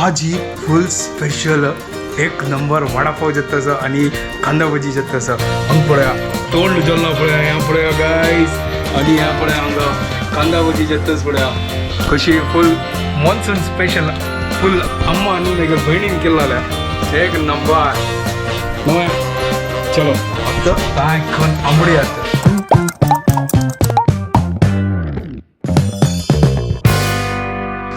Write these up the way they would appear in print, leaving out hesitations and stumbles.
आज ही फुल स्पेशल एक नंबर वडापाव जाता आणि कांदा भजी जाता. हांगा पळया तोंड उजल्ला पळया, ह्या पळया गायस. आणि ह्या पळया हांगा कांदा भजी जाताच पळया कशी फुल मॉन्सून स्पेशल फुल अम्मा आनी मागीर भयणीन केल्ला एक नंबर. चलो आता काय खन आंबडी आता.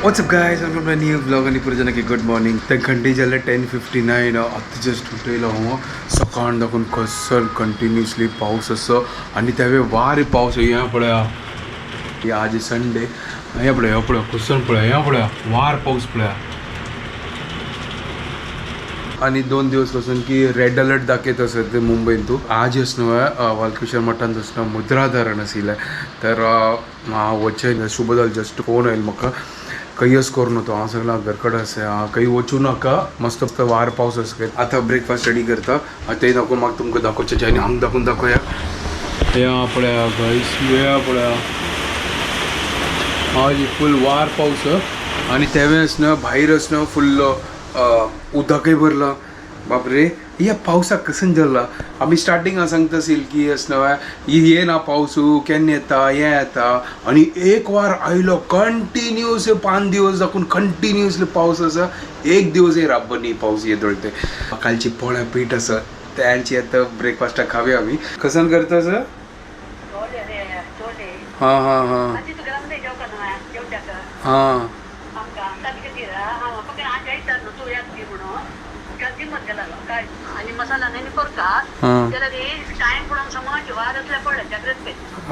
What's up guys, welcome to new vlog. आणि पुरजनाकी गुड मॉर्निंग. ते घंटे जाले 10:59. आतां जस्ट उठयलो हांव. सकाळ दाखून कसल कंटिन्युअसली पावस आसा आणि त्यावेळी वारे पावस. हें पळया, आज संडे. हें पळया, हें पळया कसन पळया, हें पळया वार पावस पळया. आणि 2 दिवस पासून की रेड अलर्ट दाखयत आसत ते मुंबईन. तूं आज न्हय वालकेश्वर मठांत आसना मुद्राधारण आशिल्लें, तर हांव वचें शुभदाल जस्ट फोन आयल म्हाका खंयच करून होतो. हांव सगळं घरकडेन आसा, हांव खंय वचूं नाका, मस्त फक्त वार पावस आसा. आतां ब्रेकफास्ट रेडी करता तें दाखोवन म्हाका तुमकां दाखोवचें. आनी हांगा दाखोवन दाखोवया. हें पळया गायस, हें पळया आज फूल वार पावस. आनी तेवें न्हय भायर न्हय फुल्ल उदकय भरलां. बापरे, ह्या पावसाक कसन जाल्ला. आमी स्टार्टिंग हांव सांगता आशिल्ली की अशें न्हय ये ना पावस केन्ना येता हें येता. आनी एक वार आयलो कंटिन्युअस 5 दिवस दाखोवन कंटिन्युअसली पावस आसा. एक दिवस राबनी पावस येत ते. कालची पोळ्या पीठ आसा त्यांची आतां ब्रेकफास्टाक खावया आमी. कसन करता सर? हां हां हां हां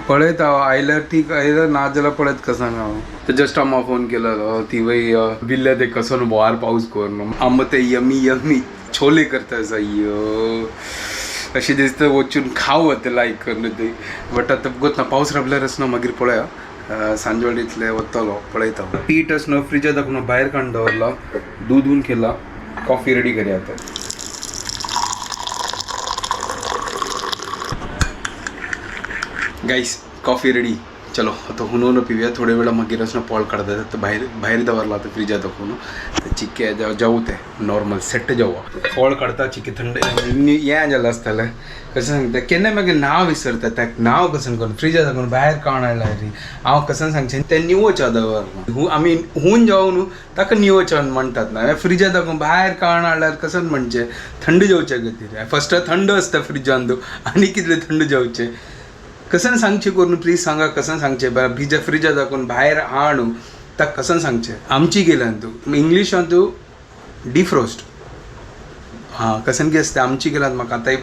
पळयत हांव आयल्यार ठीक, आयल्यार ना जाल्यार पळयत कसन हांव. तर जस्ट आम्हा फोन केलो ती वय बिल्ले ते कसन वार पावस करून आम ते यमी यमी छोले करता आसा. यो अशें दिसता वचून खावत लायक करून ते. बट आतां गोत ना पावस राबल्यार आसना मागीर पळया सांजवेळ इतले वतलो पळयता. पीठ आसना फ्रिजा दाखोवन भायर काडून दवरला, दूद केला, कॉफी रेडी करया आतां. Guys coffee ready. चलो आता हुनून पिवया थोडे वेळा मागीर असं पॉल काढतात. तर भायर भायर दवरला आता फ्रिजा दाखवून. चिक्के जाऊ ते नॉर्मल सेट जाऊ. फळ काढता चिक्के थंड हें जालें आसतलें. कशें सांगता केन्ना मागीर नांव विसरता त्या नांव कसन करून फ्रिजा दाखोवन भायर काडून हाडला रे. हांव कसन सांगचें तें निवो च्या दवरना आमी हून जावं न्हू ताका निवो च्या म्हणटात ना. फ्रिजा दाखोवन भायर काडून हाडल्यार कसन म्हणचें थंड जावचे खातीर. फस्ट थंड आसता फ्रिजान आनी कितलें थंड जावचें कसन सांगचें करून प्लीज सांगा कसन सांगचें. बरें फ्रिजा फ्रिजा दाखोवन भायर हाडू ताका कसन सांगचें. आमची गेल्यान तूं इंग्लिशान तूं डिफ्रोस्ट हां कसन कितें आसता आमची गेल्यान म्हाका आतां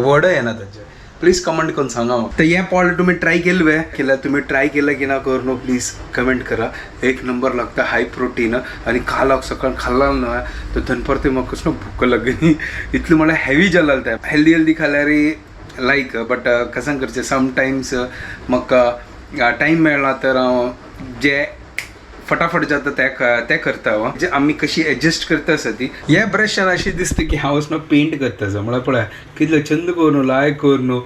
वर्डय येना ताचें. प्लीज कमेंट करून सांगा म्हाका. तर हें पॉल तुमी ट्राय केलें वे केल्यार तुमी ट्राय केलें की ना करून प्लीज कमेंट करा. एक नंबर लागता, हाय प्रोटीन. आनी काल सकाळ खाल्ला न्हय तर दनपार म्हाका कसलो भूक लागली इतलें म्हळ्यार हेवी जालें तें. हेल्दी हेल्दी खाल्यार लायक बट कशें करचें समटायम्स म्हाका टायम मेळ्ळा तर हांव जे फटाफट जाता ते करता हांव. जे आमी कशी एडजस्ट करता आसा ती. ह्या ब्रशान अशें दिसता की हांव वचून पेंट करता आसा. म्हळ्यार पळय कितलें चंद करून लायक करून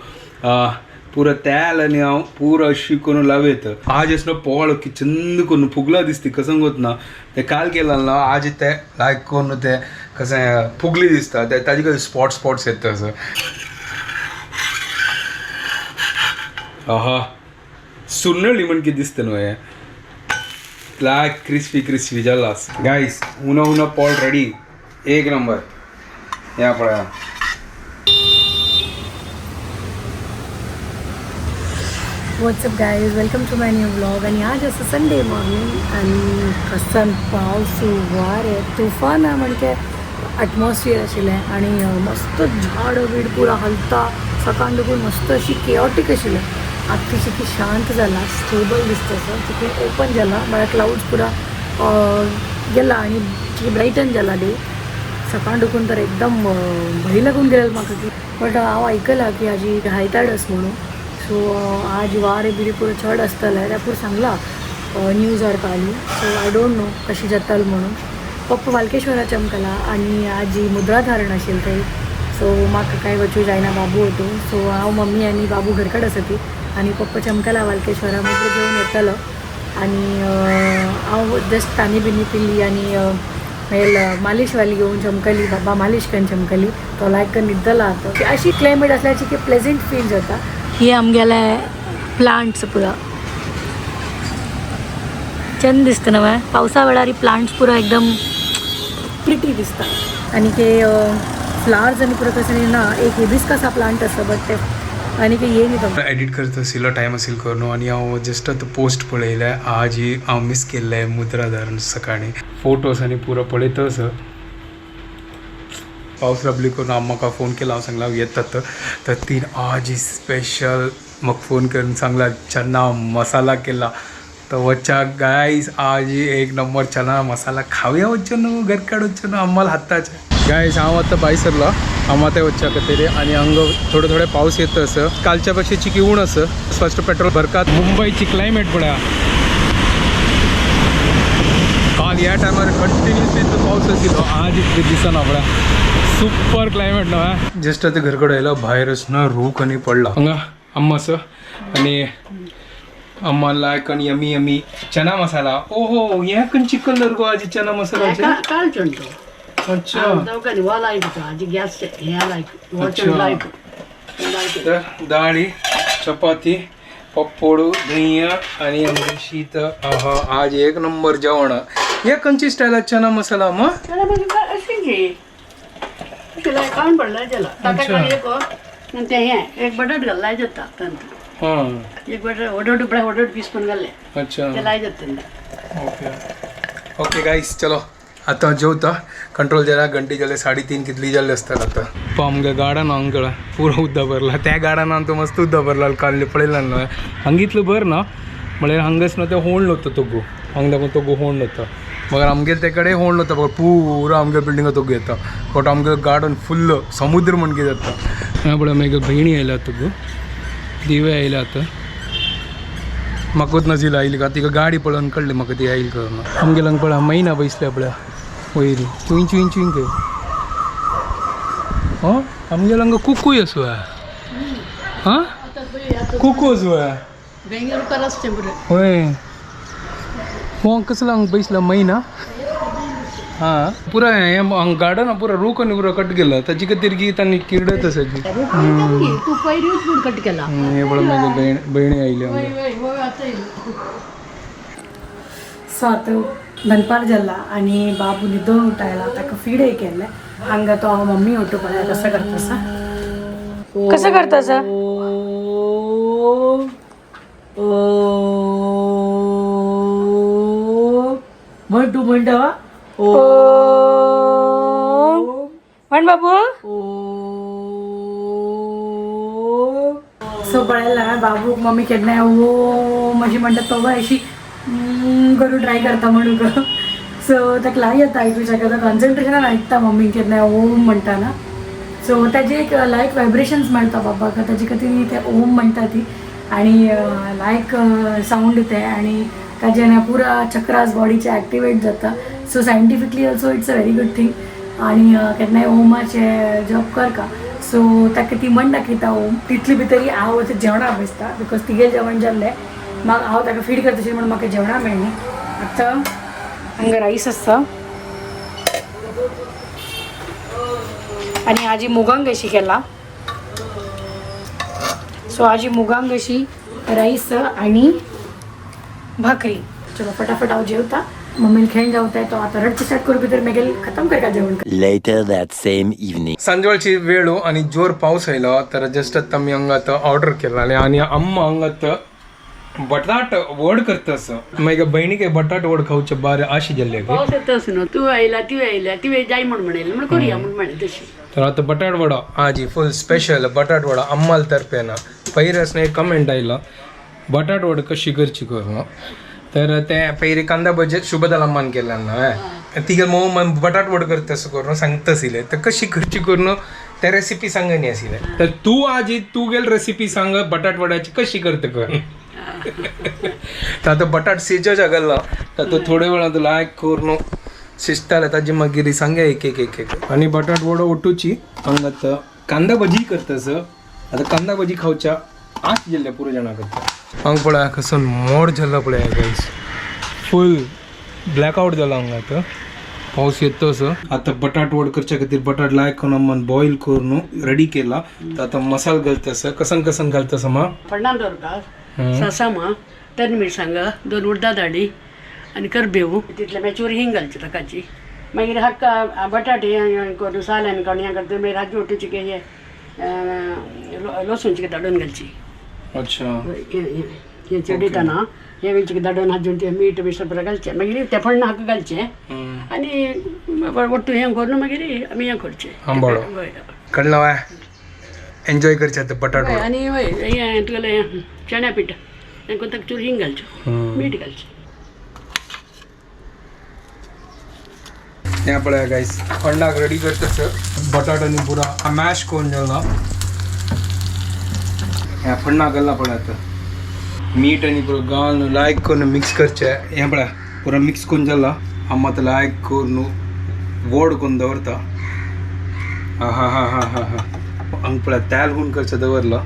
पुरो तेल आनी हांव पुरो अशी करून लावयता. आज आसलो पोळ की चंद करून फुगला दिसता कसं गोत ना ते काल केला ना आज ते लायक करून ते कशें फुगली दिसता ते ताजे कडेन स्पॉट स्पॉट्स येता आसा. आहा सुन्नळी म्हण कितें दिसता न्हू हें लायक क्रिस्पी क्रिस्पी जाला. गायस उनो उनो पॉल रेडी एक नंबर. ह्या पळया. What's up guys, welcome to my new vlog. आणि आज असं संडे मॉर्निंग आणि कसन पावस वारे तुफान म्हणजे ॲटमॉस्फियर आशिल्लें आणि मस्त झाड बीड पुरा हलता सकाळ देखून मस्त अशी केऑटीक आशिल्लें. आतां चिकी शांत जाला, स्टेबल दिसता असं चिकी ओपन जाला म्हळ्यार क्लाउड्स पुरा गेला आणि चिकी ब्रायटन जाला डे. सकाळ देखून तर एकदम भंय लागून गेलें म्हाका की बट हांव आयकलां की हाजी हायताड आस म्हणून. सो आज वारे बिरे पुरो चड आसतलें तें पुरो सांगलां न्यूजार काली. सो I don't know कशी जाताल म्हणून. पप्पा वालकेश्वरा चमकला आणि आजी मुद्राधारण आशिल्लें थंय. सो म्हाका कांय वचूं जायना, बाबू होतो. सो हांव मम्मी आनी बाबू घरकड आसा ती आनी पप्पा चमकला वालकेश्वरा मागीर जेवन येतालो. आनी हांव जस्ट तानी बिनी पिली आनी मागीर मालिशवाली घेवन चमकली बाबा मालिश करून चमकली तो लायक करून न्हिदला आतां. अशी क्लायमेट असल्याची की प्लेजंट फील जाता. हे आमगेले प्लांट्स पुरा चंद दिसता ना पावसा वेळार प्लांट्स पुरा एकदम प्रिटी दिसता. आणि ते फ्लावर्स आणि पुरा कसं ना एक हिबिस्कस हा प्लांट आसा बट ते आनी ते ये न्ही. एडिट करत आशिल्लो टायम आशिल्लो करून आनी हांव जस्ट आतां पोस्ट पळयलें आज ही हांव मिस केल्लें मुद्राधरण सकाळीं फोटोज आनी पुरो पळयतच पावस राबली करून हांव म्हाका फोन केला. हांव सांगला हांव येतात तर तीन आज ही स्पेशल म्हाका फोन करून सांगला चना मसाला केला. तर वच्चा गायस आज ही एक नंबर चना मसाला खावया वच्चो न्हू घर काड वच्चो न्हू आम्हाला हाताचे. गायस हांव आतां भायर सरलो, हांव आतां वच्च्या खातीर आनी हांगा थोडे थोडे पावस येता आसा. कालच्या पेक्षा चिकी ऊन आसा. फर्स्ट पेट्रोल भरकात. मुंबयची क्लायमेट पळया, काल ह्या टायमार कंटिन्युअसली इतलो पावस आशिल्लो, आज इतले दिसना पळया. सुपर क्लायमेट न्हू. जस्ट आतां घर कडेन आयलो, भायर वचना रूख आनी पडला. हांगा अम्मा आसा आनी अम्मा लायक आनी यमी यमी चना मसाला. ओहो, हे खंयची कलर गो आजी चना मसालाचे? कालचे तो. अच्छा. दवाखाने वा लायक होतो आजी गॅस हे लायक. अच्छा. लायक. तर डाळी चपाती पप्पोडू दही आणि आमचें शीत. आहा, आज एक नंबर जेवण. हे खंयची स्टायलात चना मसाला अम्मा? त्याला म्हणजे काय अशी घे त्याला काढून पडला त्याला अच्छा. टाका एक आणि ते हे एक बटाट घालला जाता नंतर. हां. एक बटाट वडोड वडोड पीस पण घालले. अच्छा. ते लाय जाता. ओके ओके गाईस, चलो आता जेवता. कंट्रोल जरा घंटी जाले 3:30 कितली जाल्ले आसतात आतां. पळय आमगे गार्डन हांगा पुरो उदक भरला. त्या गार्डनान तो मस्त उदक भरला काल पळयला न्हय. हांगा इतलो भर ना म्हळ्यार हांगाच न्हू तें होंड वता तोगो हांगा दाखोवन तोगो होंड वता. मगर आमगेले ते कडेन होंड वता पळय पुरो आमगे बिल्डिंगा तोगो येता. बट आमगे गार्डन फुल्ल समुद्र म्हण कितें जाता. हांगा पळय मागीर भयणी आयल्या तुगो दिवे आयल्या आतां. म्हाकूच नजील आयली का तिका गाडी पळोवन कळ्ळी म्हाका ती आयली करून. आमगेले हांगा पळय मैना बसल्या पळय वयर चुंय चुंय चुंय कर. हो आमगेले हांगा कुकूय आसो. हां, कुकू आसो. बेंगलोर असते बरं. होय हो, कसलो हांगा बसला मैना. हां, पुरा हें हांगा गार्डन पुरा रूख आनी पुरो कट केला ताजे खातीर की तांणी किर्डत आसा ती. तू पहिलीच गुड कट केला. हे पळय मागीर भयणी आयली हांगा. आता येईल. सो आतां दनपार जाला आनी बाबू न्हिदोन उठायला, ताका फीडय केल्लें. हांगा तो हांव मम्मी उठू पळया कसं करता, कसं करता सर. म्हण तू म्हणटा. म्हण बाबू. सो पळयला बाबूक मम्मी केन्नाय ओ अशी म्हणटा, तो अशी करून ट्राय करता म्हणून. सो ताका लाय येता आयकूं शकता, कॉन्सन्ट्रेशनान आयकता मम्मी केन्नाय ओम म्हणटाना. सो ताजे एक लायक व्हायब्रेशन्स मेळटा बाबाक, ताजे खातीर ते ओम म्हणटा ती आणि लायक सावंड ते आणि ताजे ना पुरा चक्रास बॉडीचे ॲक्टिवेट जाता. So scientifically also it's a very good thing. आणि केन्नाय ओमाचे जप करका. सो ताका ती म्हण दाखयता ओम. तितली भितरी हांव आतां जेवणाक बसता because तिगेलें जेवण जाल्लें, मागीर हांव ताका फीड करता म्हणून म्हाका जेवणाक मेळ्ळें. आतां हांगा रायस आसा आणि आजी मुगांक अशी केला. सो आजी मुगांक अशी राईस आणि भाकरी. चलो फटाफट हांव जेवता, मम्मीन खेळ जेवताय तो आता रडचे स्टार्ट करू भितर मागीर खतम करका जेवण. Later that same evening. सांजवेळची वेळ आणि जोर पाऊस आयलो तर जस्ट आता मी हांगा आतां ऑर्डर केला आणि अम्मा हांगा आतां बटाट वड करता असं. मागीर बहिणीक बटाट वड खावचे बारे आशी जाल्ली. पावस येतच न्हू, तू आयला ती आयल्या ती जाय म्हण म्हणेल म्हण करूया म्हण म्हणलें तशी. तर आता बटाट वडा आजी फुल स्पेशल बटाट वडा अम्माल तर्फेन. पयरच एक कमेंट आयलो बटाट वडा कशी करची करून. तर ते पयरी कांदा भजे शुभदाल अम्मान केला ना तिगे मोव बटाट वड करता असं करून सांगता आशिल्लें. तर कशी करची करून ते रेसिपी सांगनी आशिल्लें. तर तू आजी तू गेल रेसिपी सांग बटाट वड्याची कशी करता कर. तर आता बटाट शिजोच्या घालला तर तो थोड्या वेळात लायक करून शिजताले ताजी मागीर सांगे एक एक एक एक. आणि बटाट वडो उठूची हांगा आतां कांदा भजी करता. आता कांदा भजी खावच्या आस जाल्ले पुरो जाणां करता. हांगा पळय कसो मोड जाला पळय गायस, फूल ब्लॅकआउट जाला हांगा आतां. पाऊस येतो असं. आता बटाट वड करच्या खातीर बटाट लायक करून अम्मान बॉईल करून रेडी केला. तर आता मसाला घालतस. कसन कसन घालतस अम्मा? फण्णां दवरता, सासामा, तर मिरसांगा, दोन उडदा दाडी आनी करबेव, तितले मागीर हिंग घालची ताकाची. मागीर हाका बटाटे हें करून साल्यान काडून हें करता. मागीर हाजी ओटूची हे लसूणची धाडून घालची. अच्छा. हे चडयतना हे वेलची धाडून हाजून ते मीठ बी सगळें घालचें. मागीर ते फण्णां हाका घालचें आनी ಒಟ್ಟು हें करून मागीर आमी हें करचें. आंबाडो. हय. कळलं वाय एन्जॉय करचे आता बटाट वड. आनी हय, हें तुगेलें चण्या पीठ हें करून ताका चूर हिंग घालचें, मीठ घालचें. यहाँ पळया गाईस, फण्णाक रेडी करतस बटाट आनी पुरा मॅश करून जाला. ह्या फण्णा घालला पळय. आता मीठ आनी पुरो घालून लायक करून मिक्स करचें. हें पळया, पुरो मिक्स करून जाला. आमी आतां लायक करून वड करून दवरता. हा हा हा हा हा हा, हांगा पळय तेल हून करचें दवरलां.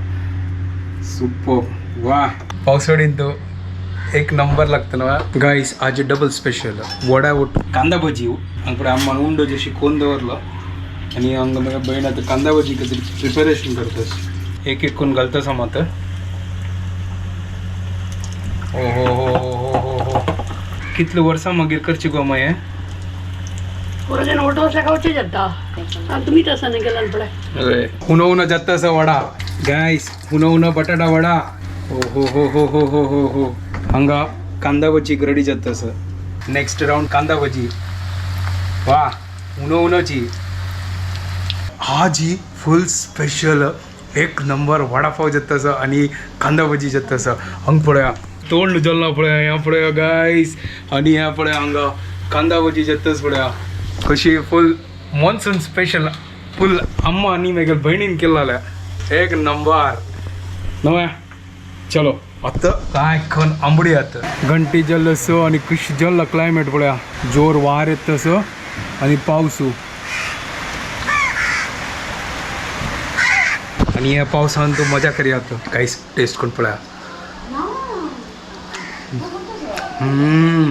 सुपर वा, पावसाळीन तो एक नंबर लागता ना गाईस. आज डबल स्पेशल वडा ಒಟ್ಟು कांदा भजी. हांगा पळय अम्मान उंडो जशी कोन दवरलो आनी हांगा म्हाका भयण आतां कांदा भजी खातीर प्रिपेरेशन करतास. एक एक कोन घालतास आम आतां. ओ हो हो हो हो हो हो, कितले वर्सां मागीर करची गो अम्मा हें. पुरो जेन्ना ओटो वसल्यार खावचें जाता. आनी तुमी तसं न्ही केल्यार पळय. अरे हुनो हुनो जाता असा वडा गाईस, हुनो हुनो बटाटा वडा. हो हो हो हो हो हो हो हो, हांगा कांदा भजी रेडी जाता असं. नेक्स्ट राऊंड कांदा भजी. वा, हुनो हुनोची आज ही फुल स्पेशल. एक नंबर वडापाव जाता असं आणि कांदा भजी जाता असं. हांगा पळया तोंड जल्ला पळया. ह्या पळया गाईस, आणि ह्या पळया हांगा कांदा भजी जाताच पळया कशी. फुल मॉन्सून स्पेशल फुल अम्मा आणि मेगल बहिणीन केलेलं. एक नंबर नव्या. चलो आता काय खन आंबडी. आता घंटी जल्ल असं आणि कुश जल्ल क्लायमेट पळया. जोर वार येत तसं आणि पावसू आणि या पावसान तो मजा करूया. काहीच टेस्ट करून पळया. हम्म.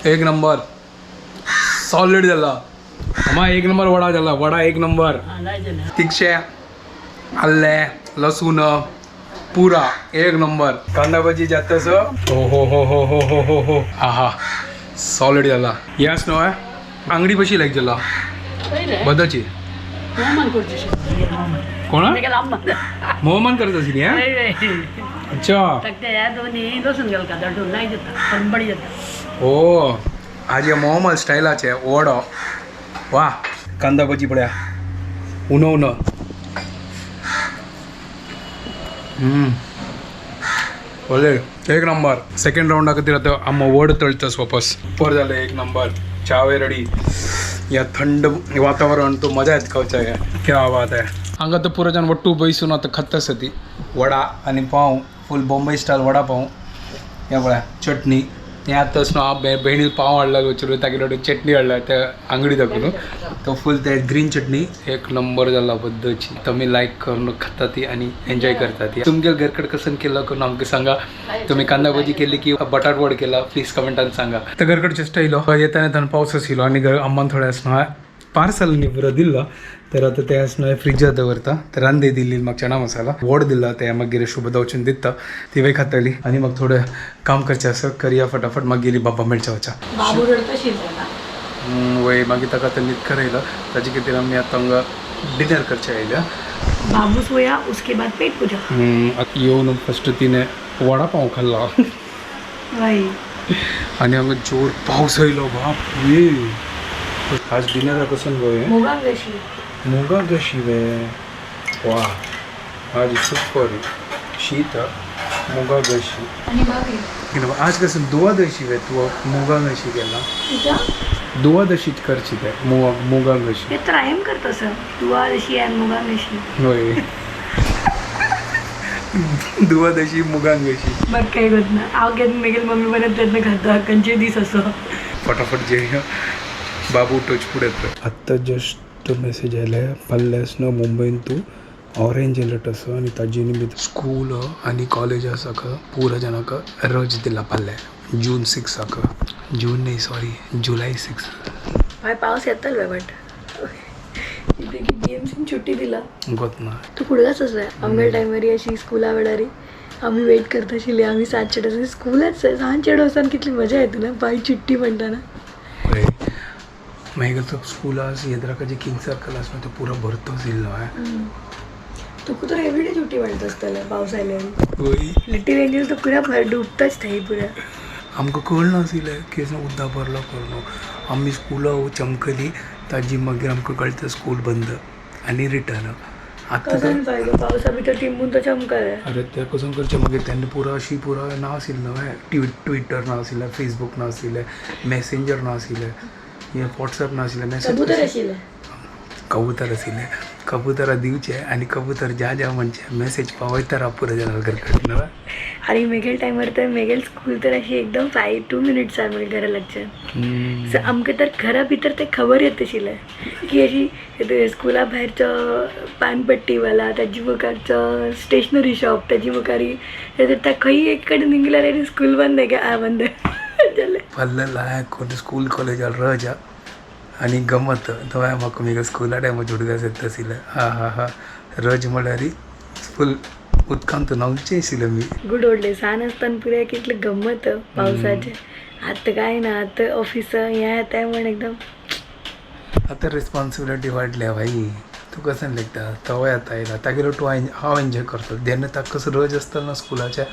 एक नंबर सॉलिड झाला अम्मा. एक नंबर वडा झाला, वडा एक नंबर. तिखशे आल्ले लसूण पुरा एक नंबर. कांदा भजी जातस. हो हो हो हो हो हो हो हो, आहा सॉलिड झाला. यास नो आंगडी बशी लायक झाला बदची. मोहमान करची. कोण? मेगेल अम्मा. मोहमान करत असेल हे? अच्छा. ताका ह्या दोनी लसूण घालता दाटून नाही जाता खणबडी जाता. हो, आज हे मोहम्मद स्टायलाचे वडो. वा, कांदा भजी पळया, उनो उनो. ओले एक नंबर. सेकंड राऊंडा खातीर आतां आम्हा वड तळतस वापस. पर झालं एक नंबर. चावे रेडी. या थंड वातावरण तो मजा येत खावच्या. क्या बात आहे. हांगा तर पुरो जण वट्टू बैसून आतां खातास ती वडा आनी पाव. फूल बॉम्बे स्टायल वडा पाव. ह्या पळया चटणी. हे आतांच न्हू हांव भयणीन पाव हाडला वचून तागेले चटणी हाडला त्या आंगडी दाखोवन. तो फूल ते ग्रीन चटणी एक नंबर जाला पद्दतची. तुम्ही लायक करून खाता ती आणि एन्जॉय करता ती. तुमगे घरकड कसन केलं करून आमकां सांगा. तुम्ही कांदा भजी केली की बटाट वड केला, प्लीज कमेंटान सांगा. तर घरकडचे स्टायलो येताना थंय पावस आशिल्लो आणि अम्मान थोडें आसना पार्सल न्ही पुरो दिल्लो. तर आतां ते आसना फ्रिजात दवरता. तर रांदे दिल्ली म्हाका चणा मसाला वड दिला ते मागीर शुभदा वचून दिता, तिवूय खातली. आनी म्हाका थोडें काम करचें आसा, करया फटाफट, मागीर बाबा मेळच्या वचा. बाबू रडता शिरला. वय, मागीर ताका आतां न्हीद करयलो. ताजे खातीर आमी आतां हांगा डिनर करचें आयल्या. बाबू सोया, उसके बाद पेट पूजा. आतां येवन फस्ट तिणें वडा पाव खाल्ला. वय. आनी हांगा जोर पावस येयलो, बाप रे. आज डिनराक कसून गो हें? मुगां कशी. मुगा कशी वे. वा, आज सुपर शीत मुगा कशी. आणि भाभी. आज कसं दुवादशी वे, तू मुगा कशी केला? तुझ्या दुवादशीच करची ते मुगा मुगा कशी. हे त्रायम करत असं दुवादशी आणि मुगां कशी. होय, दुवादशी मुगां कशी. बघ काय होत ना, हांव केन्ना मेगेल मम्मी बनत तेन्ना खाता खंयचे दीस असो. फटाफट जे बाबू टच पुढे. आत्ता जस्ट मेसेज आयले फाल्यास न्हू मुंबयन तूं ऑरेंज अलर्ट आसा आनी ताजे निमित्त स्कूल आनी कॉलेज आसाक पुरा जाणांक रज दिला फाल्यां जून 6. जून नाही, सॉरी, जुलै 6. बाय, पावस येतलो बट कितें की बीएमसीन सुट्टी दिला. गोत ना. तू कुडगाच आसा. आमगे टायमारी अशी स्कुला वेळारी आमी वेट करता आशिल्ली. आमी सांजचे वचून स्कूलाच सांजचे वचून कितली मजा येता ना बाय, चिट्टी म्हणटाना. हय, मागीर तो स्कुलास येद्राकाचे किंग सर्कल आसा, तो पुरो भरतोच इल्लो हांवें. तुका तर एवरीडे सुट्टी मेळटा आसतलें पावस आयल्यार. हय. लिटील एंजल तर पुरा भर डुबताच थंय पुरा. आमकां कळनाशिल्लें की उदक भरलो करून आमी स्कुला चमकली ताजी. मागीर आमकां कळटा स्कूल बंद आनी रिटर्न आतां तर कसन फायदो? पावसा भितर टिंबून तो चमकले. अरे, ते कसं करचें मागीर? तेन्ना पुरो अशी पुरो नाशिल्लें न्हय, ट्विटर नाशिल्लें, फेसबूक नाशिल्लें, मॅसेंजर नाशिल्लें, हे वॉट्सएप नाशिल्लें. कबूतर मॅसेज आशिल्लें. कबूतर आशिल्लें. कबुतरां दिवचे आनी कबूतर ज्या ज्या म्हणचे मॅसेज पावयता पुरो जाणां घर न्हय. आणि मेगेल टायमार तर मेगेल स्कूल तर अशी एकदम 5-2 मिनिट्सार मागीर घरा लागच्यान. सो आमकां तर घरा भितर ते खबर येत आशिल्लें की अशी ते स्कुला भायरचो पानपट्टीवाला, ताजी मुखारचो स्टेशनरी शॉप, ताजी मुखार त्या खंय एक कडेन निघल्यार आनी स्कूल बंद आहे का बंद जालें. पल्ले लायक कोण स्कूल कॉलेजार रजा आनी गमत थंय. म्हाका म्हगे स्कुला टायमार उडगास येता आशिल्लें. हा हा हा, रज म्हळ्यार फूल उदकांत न्हांवचें आशिल्लें मी. Good old days. ल्हान आसतना पुराय कितलें गम्मत पावसाचें. आतां कांय ना, आतां ऑफिस हें तें म्हण एकदम. आतां रिस्पॉन्सिबिलिटी वाडल्या भाई. तूं कशें लेखता तोवूय आतां येयला तागेलो तूं हांव एन्जॉय करता. जेन्ना ताका कसो रज आसतलो ना स्कुलाचे,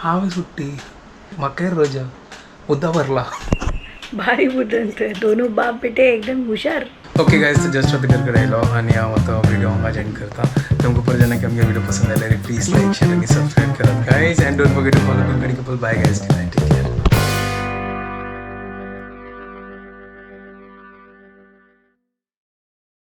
हांव सुट्टी, म्हाकाय रजा, उदक भरला. भारी बुद्दंत ते दोनू बाप बेटे एकदम हुशार. ओके गायज, जस्ट आतां घर कडेन आयलो आनी हांव आतां व्हिडिओ हांगा एंड करता. तुमकां परत जेन्ना की आमगे व्हिडिओ पसंद आयल्यार प्लीज लायक, शेअर आनी सबस्क्रायब करात guys, and don't forget to follow Konkani Couple. Bye guys, take care.